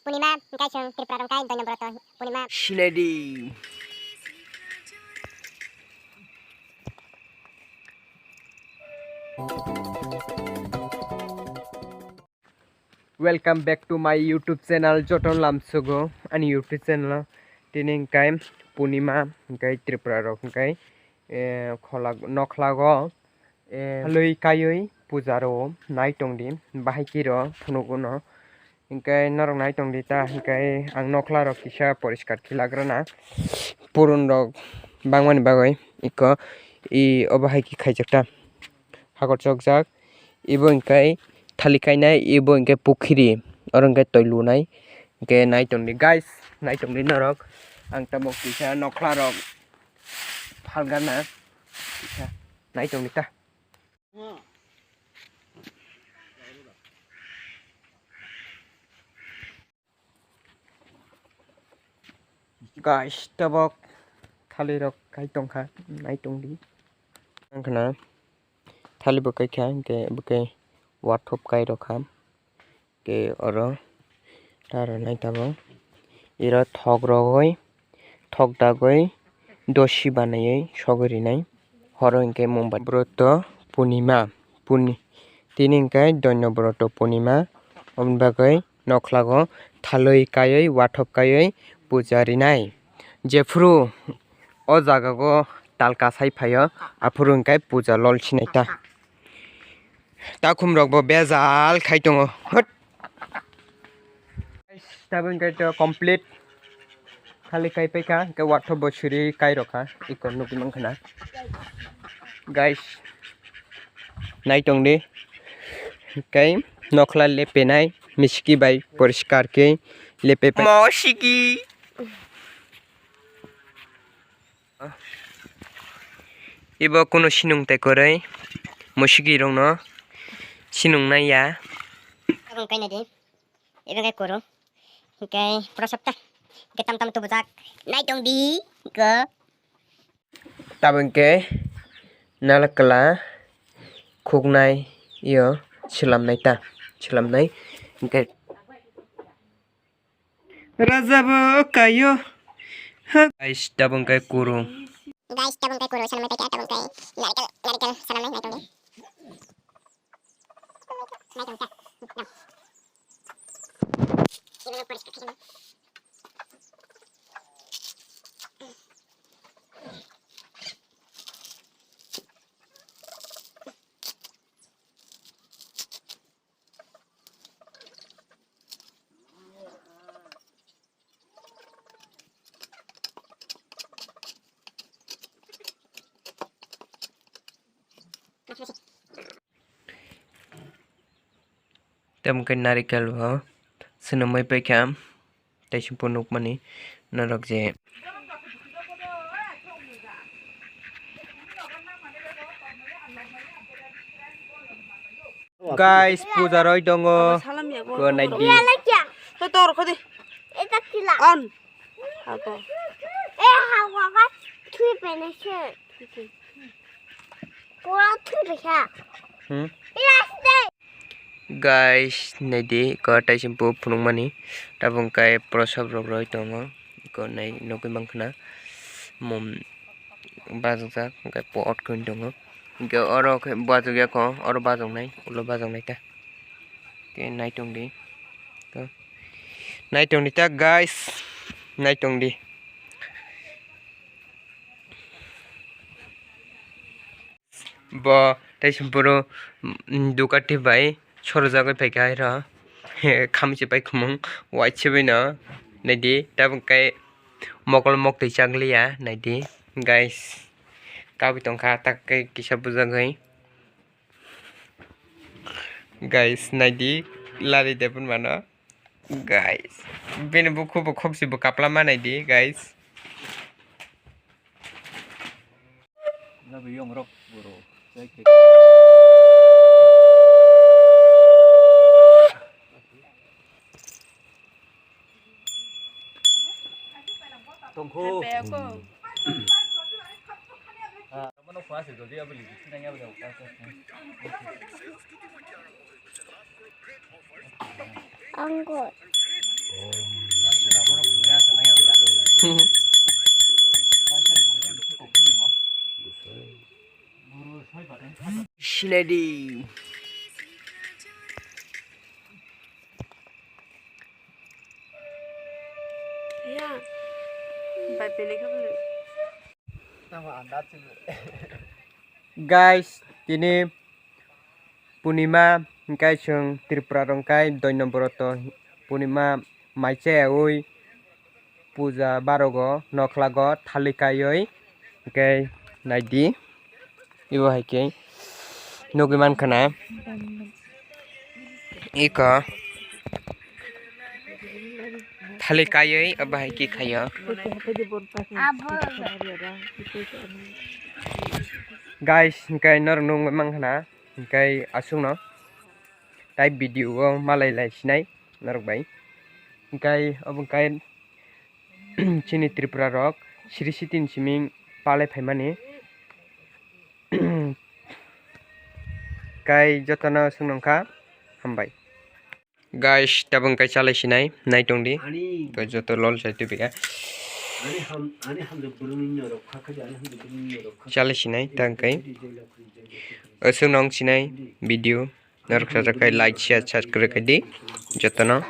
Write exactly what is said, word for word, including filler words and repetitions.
Punima, hingkai chwng Tripura rok hingkai Doino Broto Punima. Sinedi. Welcome back to my YouTube channel, Joton Lamsugo. Ani YouTube channel o tini hingkai Punima, hingkai Tripura rok hingkai, eh, khola-, nokhlago, eh, halwi kaiwi puja rwo nai tongdi, bahai kiro phunugo no. Hingkai norok nai tongdi ta, hingkai ang nokhla rok kisa poriskar khilagrana. Purun rok bangmani bagwi iko i obo hai khe khaijak ta. Hakor chokjak, ibo hingkai thali kainai, ibo hingkai pukhiri, oro hingkai twi lunai, hingke nai tongdi guys, nai tongdi norok. Ang tabok kisa nokhla rok phalgana, kisa nai tongdi ta. Guys, tabok thali rok kai tongkha, nai tongdi. Ang khna thali bo kai kha, hingke bo khe wathop kai rok kha. Hingke oro ta rwnai tabok. Iro thok rogwi, thok dagwi, dosi banaiwi sogwi rinai. Horo hingke Mumbai. Broto Punima, Puni-, tini hingke Doino Broto Punima. Oboni bagwi nokhlago thalwi kaiwi, wathop kaiwi puja rinai. Jephuru o jaga o tal kasai phaio, aphuru hingke puja lol sinai ta. Takhum rok bo bejal khai tongo. Hut. Tabuk hingke to complete. Khali kai paikha, hingke wathop bo suri kai rokha, iko nukgwi mankha na. Guys, nai tongdi. Hingke nokhla lepenai, miski bai poriskar khe lepe pai. Mosiki. Ibo kunu sinung tei kwrwi, musiki rokno sinung nai ya. Tabuk hingke nai di, ibo hingke kuru, hingke pura sapta, hingke tam tam tubujak, nai tong di, hingke. Tabuk hingke nalakla khuknai yo, swlamnai ta, swlamnai, hingke. Rajabo kayo. Ha. Guys, tabuk hingke kuru. Guys, tabuk hingke kuru, sanamai paikha, tabuk hingke narikal, narikal sanamai nai tongdi. Nai tongdi ta. Nai. Ibono poriskar khaijak. Tamo khe narikel bo swnamwi paikha. Tei sumpo nukmani norok je. Guys, puja roi tongo. Ko nai di. On. Hawa ga thui pene se. Pura thui pene se. Hmm. Guys, naidi, iko tei se bo phunukmani. Tabuk hwnkhe prosap rok roi tongo. Iko nai nukgwi mankha na. Mom bajokjak, hwnkhe pot khwlwi tongo. Hwnkhe oro khe bajokya kho, oro bajoknai, ulo bajoknai ta. Khe nai tongdi. Nai tongdi ta, guys. Nai tongdi. Bo tei se boro, mm, Ducati bai sorojagwi phaikha airo. Khamchi pai khumung waisibino naidi, tabuk khe mokol moktwi chakliya naidi, guys. Kabui tongkha tak khe kisa bujagwi. Guys, naidi, lari de phunmano. Guys, bini bukhubo khokchibo kaplama naidi, guys. Tongkho. Anggur. Sinai di. Ya. Bai pele ka bole. Guys, tini Punima hingkai chwng Tripura rok hingkai doi nombor o to Punima mai chayawi puja barogo nokhlago thali kaiwi hingkai naidi ibo hai khe nugwi mankha na iko thali kaiwi abo hai khe khaio. Guys, hingkai norok nugwi mankha na hingkai aswkno tai video o malai lai sinai norok bai hingkai obo hingkai chini Tripura rok siri sitini siming palai phaimani kai jotono swngno wngkha hambai. Guys, tabuk kai chalai sinai nai tongdi. Ani Kai joto lol sai tubika. Ani ham ani hamjak burung ni norok kha kha ani hamjak burung ni norok kha. Chalai sinai tang kai. Aswkno wng sinai video. Norok sajak kai like, share, subscribe kai di. Jotono.